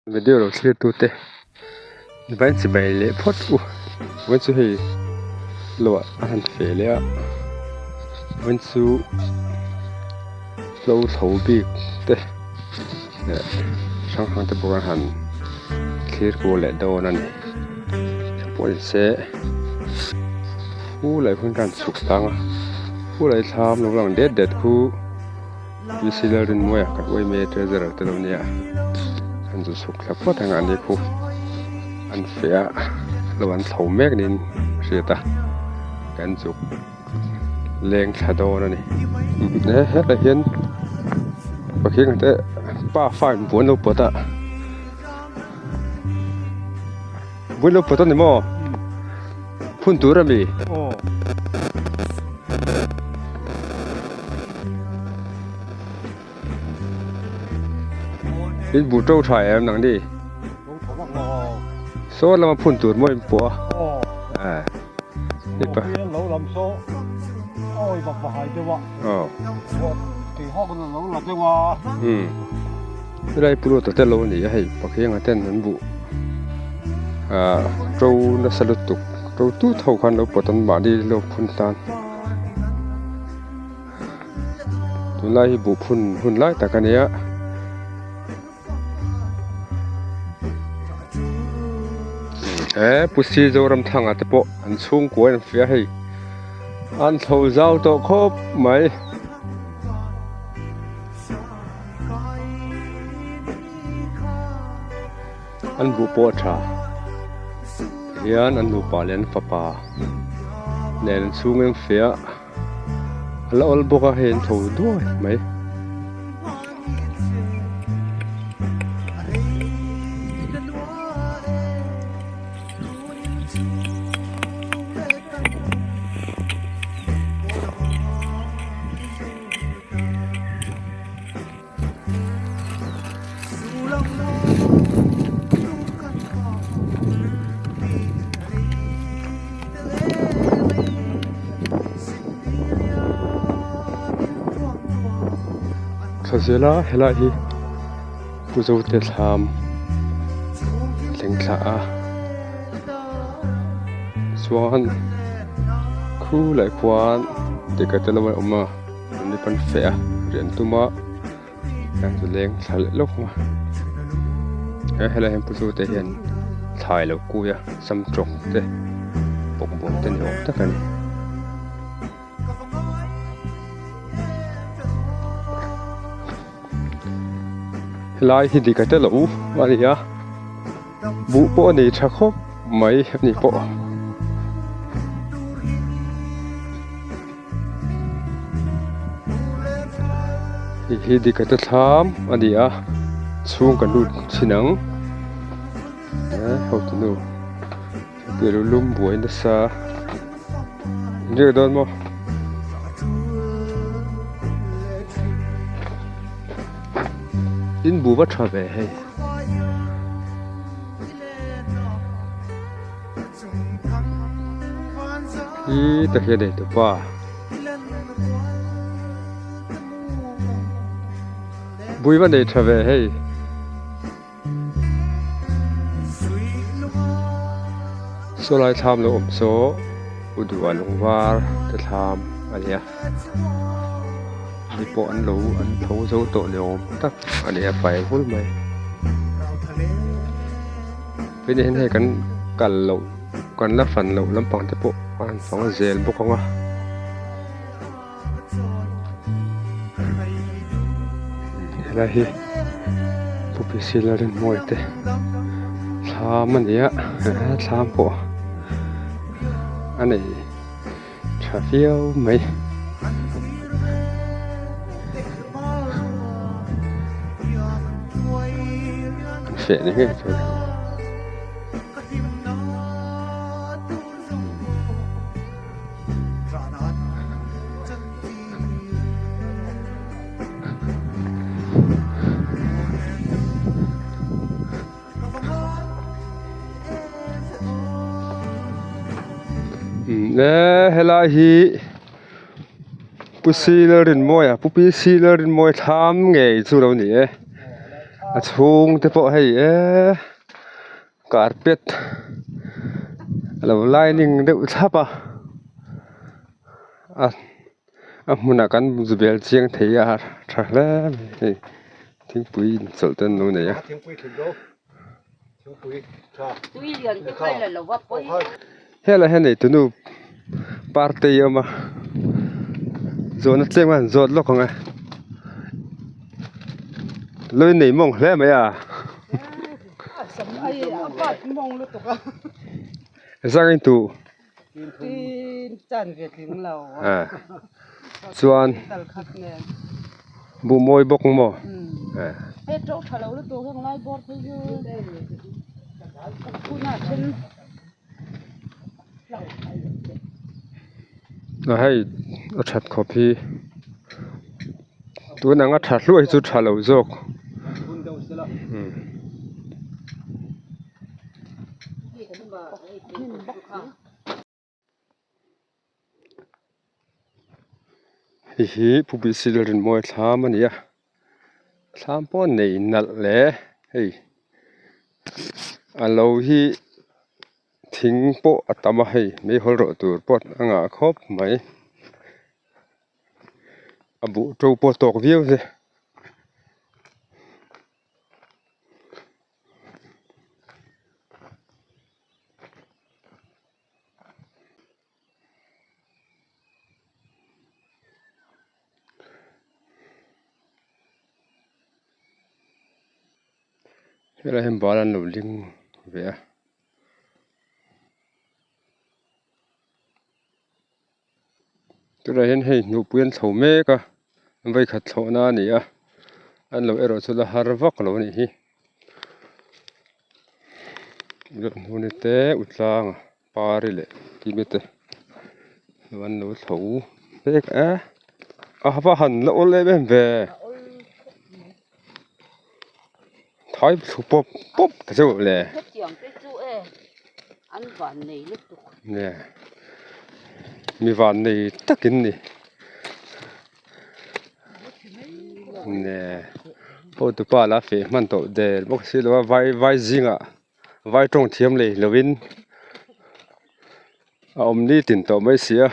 Video lo thlir tute vain chibai leh phawt u vawiin chu hei luah a han feh leh a vawiin chu hlo tho bik te leh hrang hrang te pawh an han thlir kual leh dawn a ni pawh ni se khu lai hun khan chhuk tlang a khu lai thlam lo lang det det khu. Bc Lalrinmawia ka uai mai a treasurer te lo nia an zu chhuk thla phawt ang a ni khu an feh a lo an thlo mek niin a hriat a kan chuk leng thla dawn a ni he hetah hian pathian te pa fa in buan lo pawt a buan lo pawt a ni maw phun tur a mi. In buh to tha em nang ni saw lama phun tur maw in pawh a helai purut te lo ni a hei pakhianga ten an buh ah to nasa lutuk to tut ho khan lo pawt an mahni lo phun tan. Tunlai hi buh phun hun lai tak a nia. He Pu Si Zoramthanga te pawh an chhungkua in an fiah a hei an thlo zau tawh khawp mai. An buh pawh a tha tihian an nupa leh an fapa nen an chhung em fiah. A la awl bawk a hei an tho duai mai. Thla zela helai hi Pu Zote thlam thleng thla a chuan khu leh khuan deka te lo a awm a an ni pawn feh a rian tum a. Kan chu leng thla leh lawk a he helai hian pu te hian thlai lo kui a sam tawk te bawkbawn te ni awm tak a ni. Helai hi dik a tel a u a ni a buh pawh a nei tha khawp mai a ni pawh. Hei hi dikata thlam a ni a chhung kan lut chhin ang eh hotunu thingpui lum buai nasa in riak dawn maw in bu va tha ve hei. Hi ta hian ei tupa bui va nei tha ve hei. Saw lai thlam lo awm saw u duh a lung var te thlam a nia ni pawh an lo an tho zo tawh ni awm tak a ni a fai vul mai. Hei hian hei kan kal loh kan la fan loh lampang te pawh a han fang zel bawk ang a. Helai hi Pu P C Lalrinmawia te thlam a ni a thlam pawh a nei tha viau mai. An feh ni ngei chu a ni. Eee helai hi Pu Silarinmawia Pu Pi Silarinmawia thlam ngei chu lo ni e. A chhung te pawh hei eee carpet a lo lining deuh thlap a a a hmunah kan bel chiang thei a tha hle mai hei thingpui inchawlh te an lo nei a. Helai hian eitunu party a awm a zawhna tlem a han zawt lawk ang e lo innei mawng hle mai a zang in tuh chuan buh mawi bawk maw a hei a that khawp hi tun anga tha hluah hi chu tha lo zawk. Hei hi Pu Bisil Rinmawi thlam a ni a thlam pawh a nei nalh hle hei a lo hi thing pawh a tam a hei meihawl rawh tur pawh a ngah khawp mai a buh to pawh a tawk viau a ni. Helai hian bal an lo ling ve a. Tunah hian hei hnuhpui an chho mek a vawikhat thlawhna a ni a an lo erawh chu la har vak lo a nih hi hnuni te u tlanga pari leh kimi te an lo chho mek a a va han la awl em em ve thai thlu pawp pawp ta deuh le. Nge mi van nei takin ni nge hotupa la feh hman tawh der bawk si lo a vai vai zingah vai tawng thiam lei lovin a awm nitin tawh mai si a.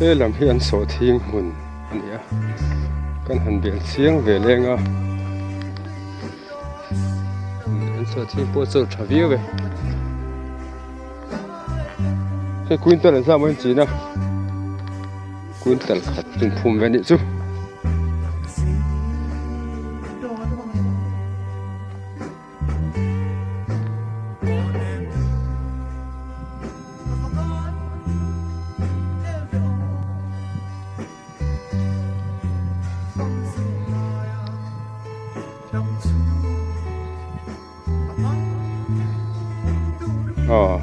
He lam hi an sawhthing hmun a ni a kan han bel chiang ve leng a. An sawhthing pawh chu tha viau e hei quintal an zah mai chin a quintal khat chu phum ve nih chu. Aw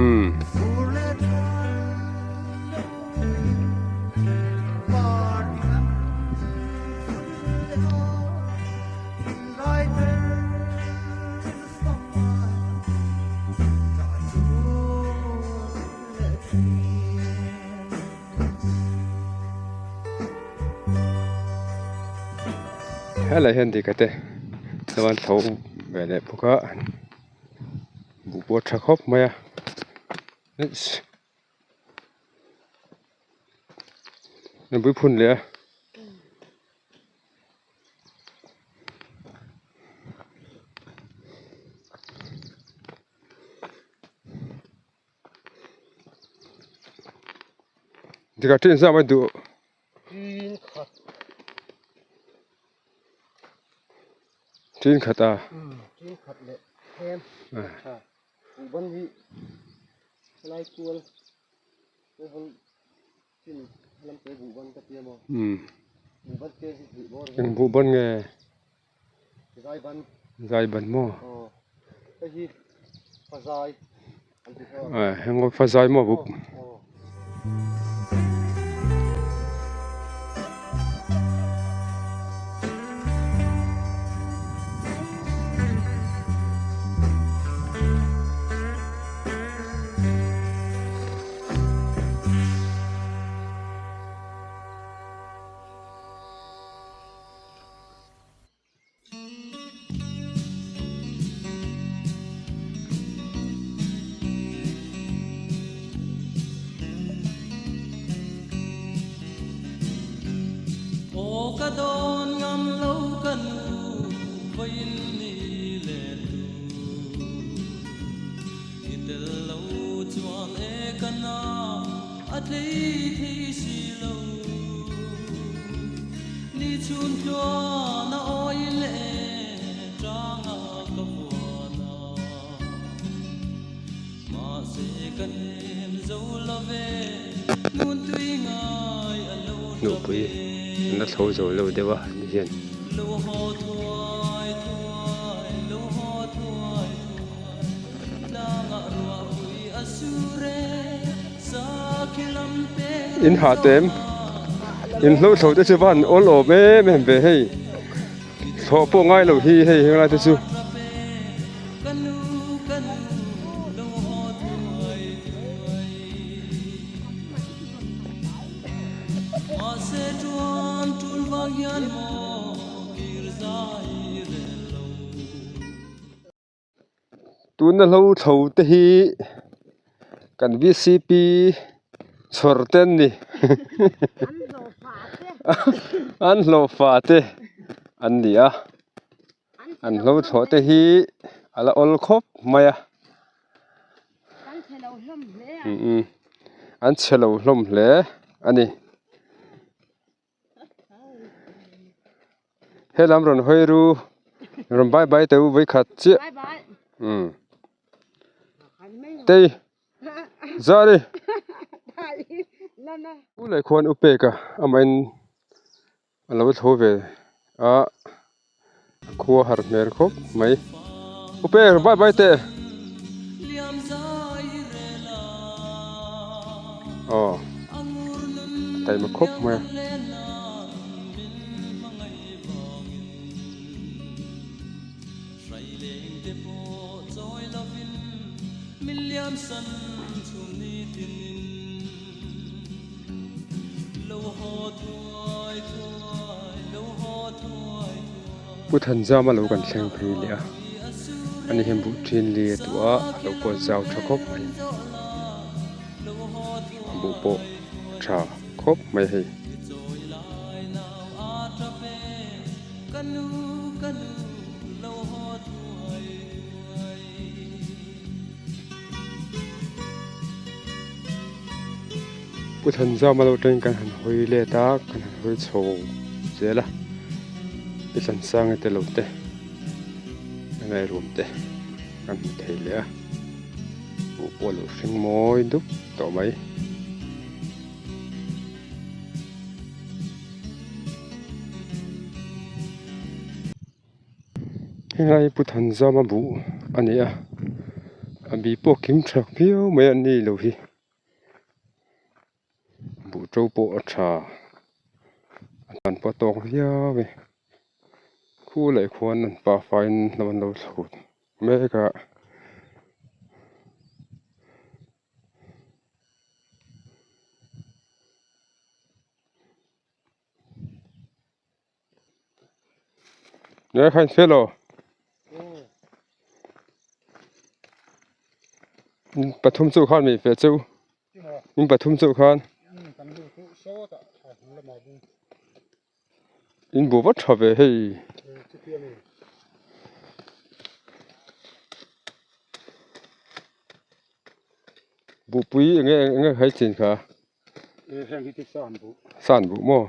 umm Helai hian dika te chuan tho ve leh bawk a buh pawh a tha khawp mai a nupui phun leh a. Dika ṭin zam a duh. Tin khat a. Tin khat leh tlem tha. Buhban hi helai kual hei chin helam te buhban ka tia maw. Buhban te hi hnih bawr Eng buhban nge? Zaiban. Zaiban maw? Aw. Hei hi fazai an ti kha. Heng fazai maw buh. Aw. Nupui an la thlo zo lo deuh a ni hian. In hah tem in hlo thlo te chu va han awl awm em em ve hei thlawh pawh ngai lo hi hei henglai te chu. Tuna hlo thlo te hi kan vcp chhawr te an ni an hlawhfa te an ni a an hlo thlawh te hi a la awl khawp mai a an chhe lo hlawm hle a ni. Helam rawn hawi ru rawn bye bye teh u vawikhat chiah umm tei zari u leh khuan u pek a amahin a lo tho ve a a khua har hmel khawp mai u pek rawn bye bye teh aw a taima khawp mai a. Pu Thanzama lo kan thleng phei leh a ani hian buh ṭin li a duh a a lo kawl zau ṭha khawp mai buh pawh ṭha khawp mai hei. Pu Thanzama lo tangin kan han hawi let a kan han hawi chho zel a Pi Tlansanga te lo te a ngaihruam te kan hmu thei leh a buh pawh a lo hring mawi dup tawh mai. Helai hi Pu Thanzama buh a ni a a bi pawh a kim tha viau mai a ni lo hi buh to pawh a tha a tan pawh a tawk viau e khu leh khuan an pa faiin hnam an lo thlo mek a. Nge kha in fel aw in pathum chu khan mi fe chu in pathum chu khan in bu vat tha ve hei. Buhpui enge enge hai chin kha. San buh maw?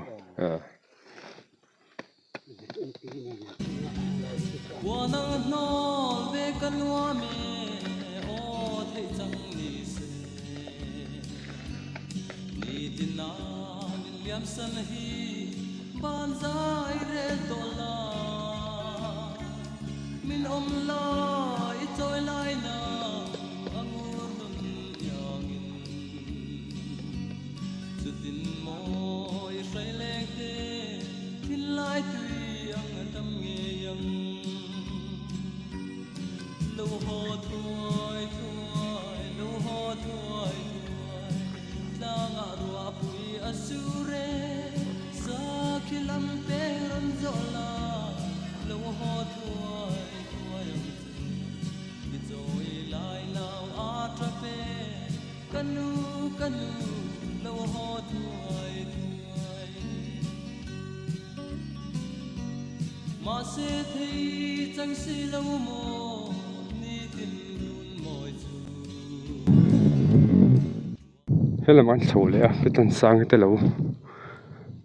Helam an chho leh a petan sang te lo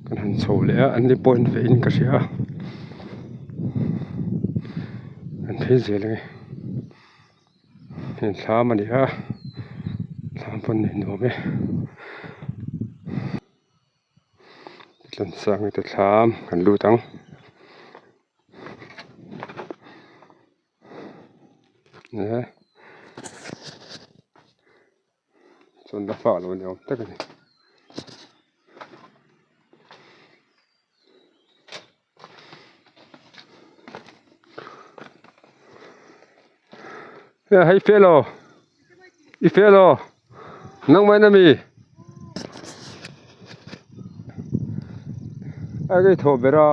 kan han chho leh a an ni pawh en ve in ka hria a an phei zel ange. Heng thlam a ni a thlam pawn nei nuam e tlansang te thlam kan lut ang eh chuan la fah lo ni awm tak a ni. Hei fel aw i fel aw nangmah in ami a ka i thawh ber a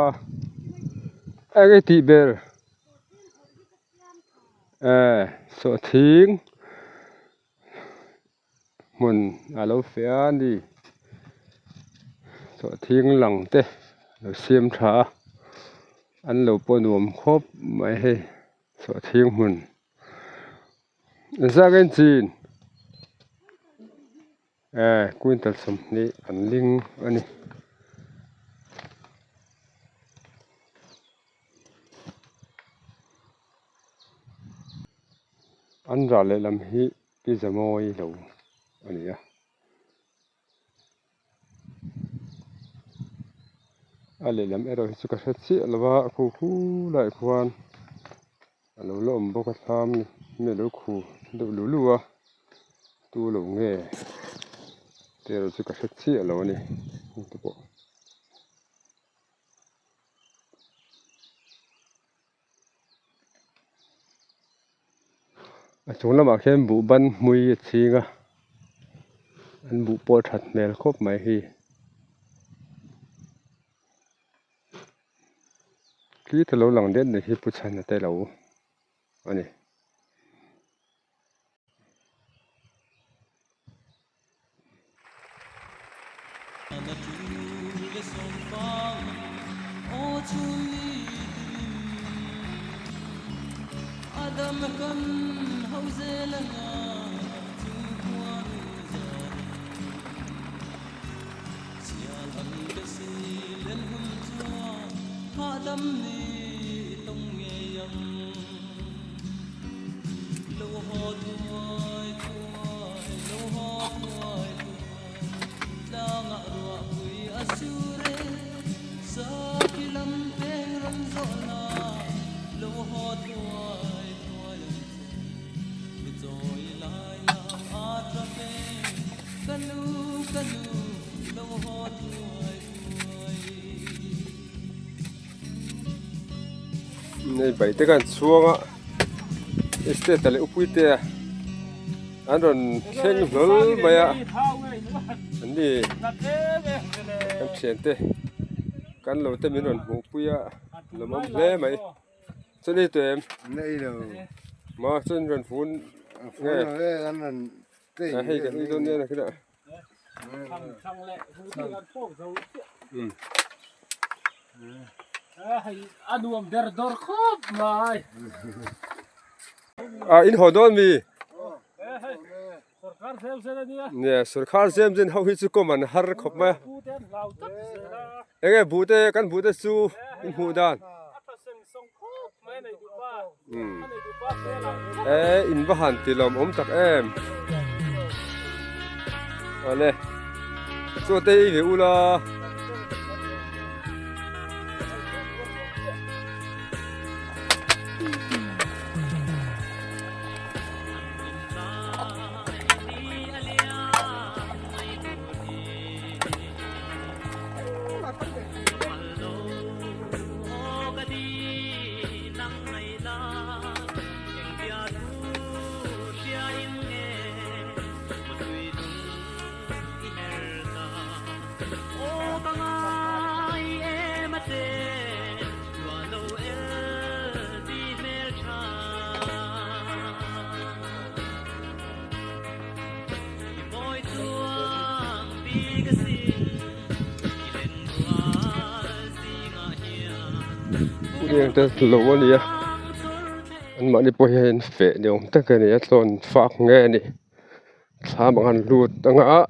a ka i tih ber eh sawhthing hmun a lo feh a ni sawhthing lang te a lo siam tha a an lo pawh nuam khawp mai hei sawhthing hmun zak en chin eh quintal 20 an ling a ni. An ral lehlam hi pizza mawi lo a ni a a lehlam erawh hi chu ka hre chiah lo va khu khu laiah khuan a lo la awm bawk a thlam mi a lo khu deuh lu lu a tu lo nge tih erawh chu ka hre chiah lo a ni te pawh. A chung lamah khian buh ban hmui a chhing a an buh pawh a that hmel khawp mai hi tli te lo lang det ni hi pu chhana te lo a ni. Nei bai te khan chhuang a estate leh upui te an rawn thleng hlawl mai a an ni kan thian te kan lo te min rawn hmuh pui a lawmawm hle mai chuni tu em maw chuan rawn fun nge hei kan ui dawn nia nakinah. A in haw dawn mi nia sawrkhar zem zen ho hi chu kawm an har khawp mai a enge buh te kan buh te chu in hmuh dan. E in va han ti lawm awm tak em awle chaw te ei ve ula. Lo a ni a anmahni pawh hian feh ni awm tak a ni a tlawn fak nge a ni thlam ang an lut ang a.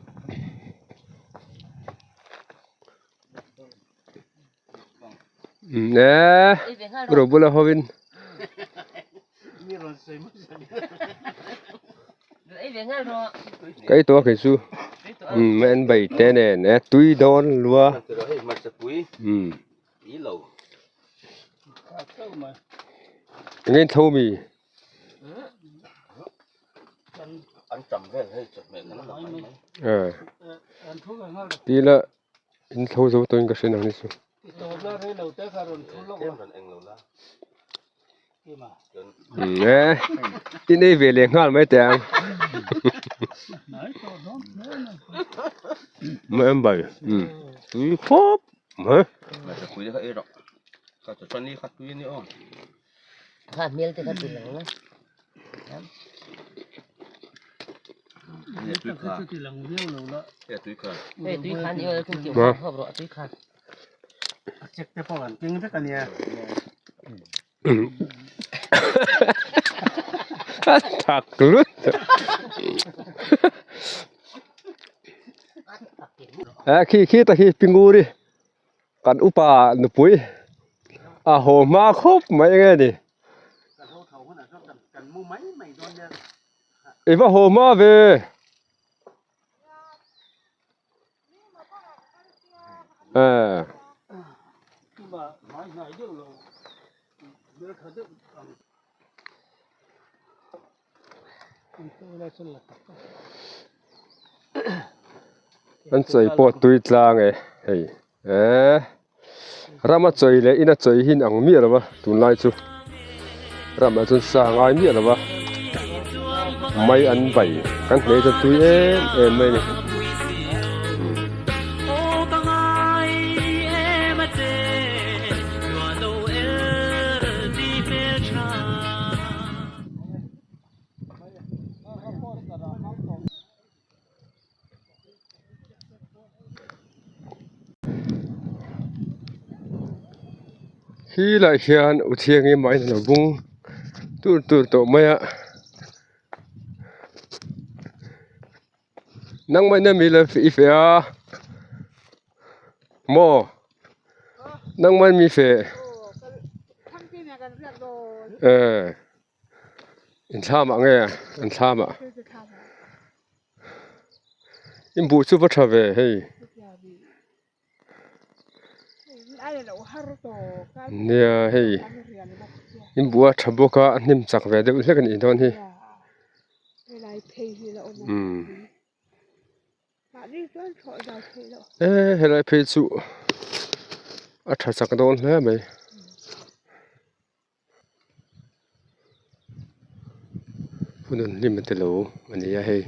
Eee ro bula hovin ka ei tawh a kei chu umm an bai te nen e tui dawn lua umm eng nge in tho mi. Tila in tho zo tawhin ka hre nang ni chu. E in ei ve leh nghal mai teh ang. Mai an bai tui khawp mai. Kha hmel te kha ti lang na. Hei tui khan i awm ti awm hawp rawh tui khan. A check te pawh an keng vek a nia. Thak lut. Eh khi khi ta khi pinguri. Kan upa nupui a haw hma khawp mai eng nge ni? I va haw hma ve? Eh. An chawi pawh tui tlang e hei eee rama chawi leh ina chawi hi in ang miah lo va tunlai chu ramah chuan sa ngai miah lo va mai an bai kan hneh chuan tui em em mai a ni. Khi lai hian u thianghlim mah in a lo bung tur tur tawh mai a nangmah in ami la i feh a maw nangmah in mi feh eh. In thlam ah nge an thlam ah in buh chu va tha ve hei nia hei in buh a tha bawk a a hnim chak ve deuh hlek a nih dawn hi umm e helai phei chu a tha chak dawn hle mai. Hun an hlim a ti lo a ni a hei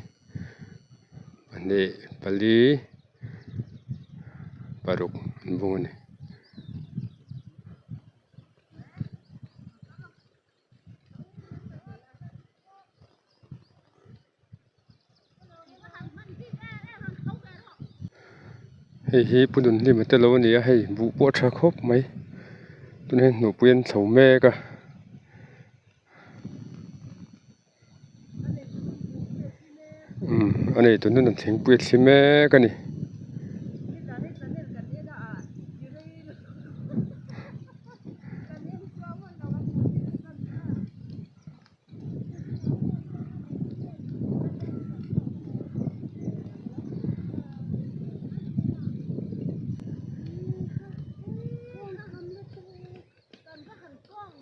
pahnih pali paruk an bung a ni. Hei hi pu Nunhlima te lo a ni a hei buh pawh a tha khawp mai tunah hian hnawhpui an chho mek a. Umm a nei tun hun an thlengpui a thli mek a ni.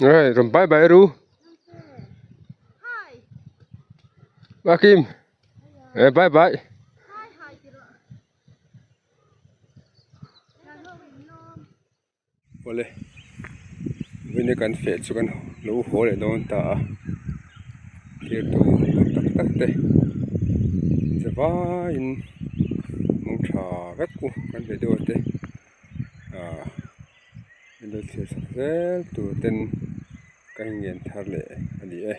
Hey, rawn bye bye ru. Ba Kim. Eh, bye bye. Awle vawiin kan feh chu kan lo haw leh dawn ta a thlir tu nuam tak tak te che vaiin mawng tha vek u kan video te ah min lo thlir chak zel tur ten ka ingen thar leh a ni e.